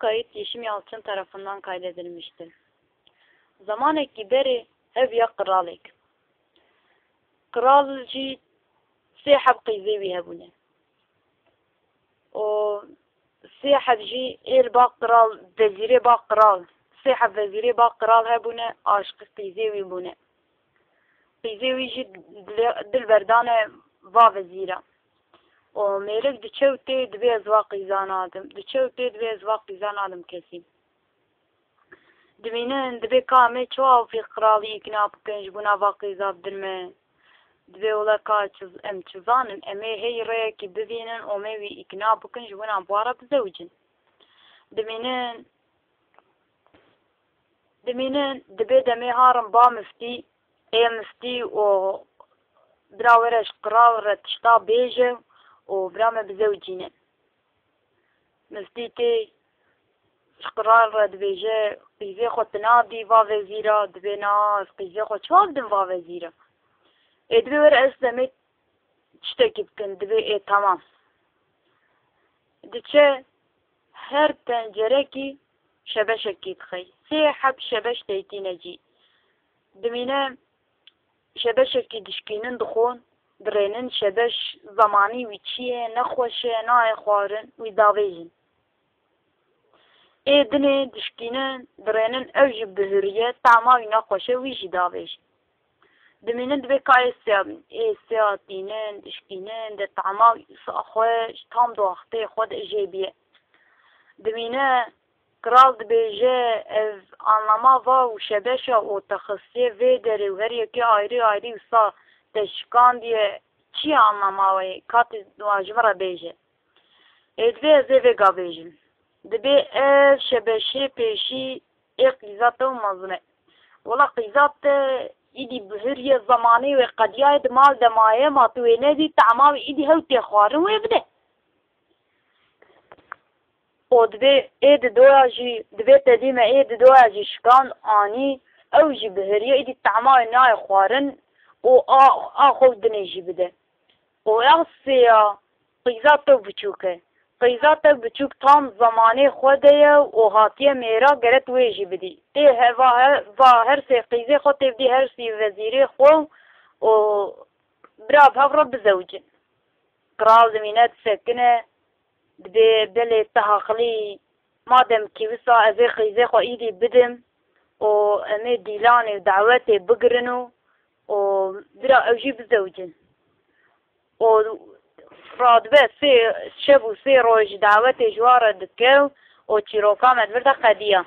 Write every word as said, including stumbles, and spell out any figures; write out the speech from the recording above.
Sait Yeşim Yalçın tarafından kaydedilmiştir. Zamanekî berê heviya qiralek. Qiral jî sê heb qîzê wî hebûne. Û sê heb jî êl ba qiral, vezîrê ba qiral. Sê heb vezîrê ba qiral hebûne, aşqî qîzê wî bûne. Qîzê wî jî dil-, dil berdane va vezîra. Û mêrik diçe û tê dibê ez va qîza nadim. Diçe û tê dibê ez va qîza nadim kesî. Dimînin, dibê ka em ê çawa wî qiralî îkna bikin, ji bona va qîza bidin me. Dibê wela ka çi-, em çi zanin, em ê hey rêyekî bibînin û em ê wî îkna bikin, ji bona em bi wa re bizewicin. Dimînin, dimînin, dibê demê harin ba miftî, ê miftî û bira were ji qiral re tişta bêje û bira me bizewicîne. Miftî tê ji qiral re dibêje, qîzê xwe tu nadî va vezîra, dibê na, ez qîzê xwe çawa bidim va vezîra? Ê dibê were ez demê tiştekî bikin, dibê ê temam. Diçe her pencerekî şebeşekî dixey. Sê heb şebeş teytîne cî. Dimîne şebeşekî dişkînin dixwin, dirênin şebeş zemanî wî çi ye, nexweş e, nayê xwarin, wî davêjin. Ê dinê dişkînin, dirênin ew jî bihuriye, tama wî nexweş e, wî jî davêjin. Dimînin dibê ka ê siya, ê siya tînin, dişkînin, de tama wî xwe ji tam di wextê xwe de jê bîye. Dimîne Kral dibêje, ez anlama va û şebeşa û te xistiye vê derê û her yekê ayrî ayrî wisa te şikandiye, çi ye anlama wê? Katê wa ji min re bêje. Ê dibê ez ê vêga bêjim. Dibê ev şebeşê pêşî ê qîza te û mezin e. Wela qîza te îdî bihuriye, zemanê wê qediyaye, di mal de maye, ma tu wê nedî, tama wê îdî hew tê xwarin wê bide. Û dibê ê di doya jî, dibê te dî me ê di doya jî şikand anî, ew jî bihuriye, îdî tama wê nayê xwarin û a, a xwe û dinê jî bide. Û ev sêya qîza te biçûk e. Qîza te biçûk tam zemanê xwe de ye û hatiye mêra, gere tu wê jî bidî. Tê heva he-, va her sê qîzê xwe tê bidî her sî vezîrê xwe û bira bi hev re bizewicin. Kral dimîne disekine, dibê belê tu heqlî, madem kî wisa ez ê qîzê xwe îdî bidim û em ê dîlanê û dawetê bigirin û, û bira ew jî bizewicin. Û radibe sê şev û sê roj dawetê ji wan re dike û çîroka me di vir de qediya.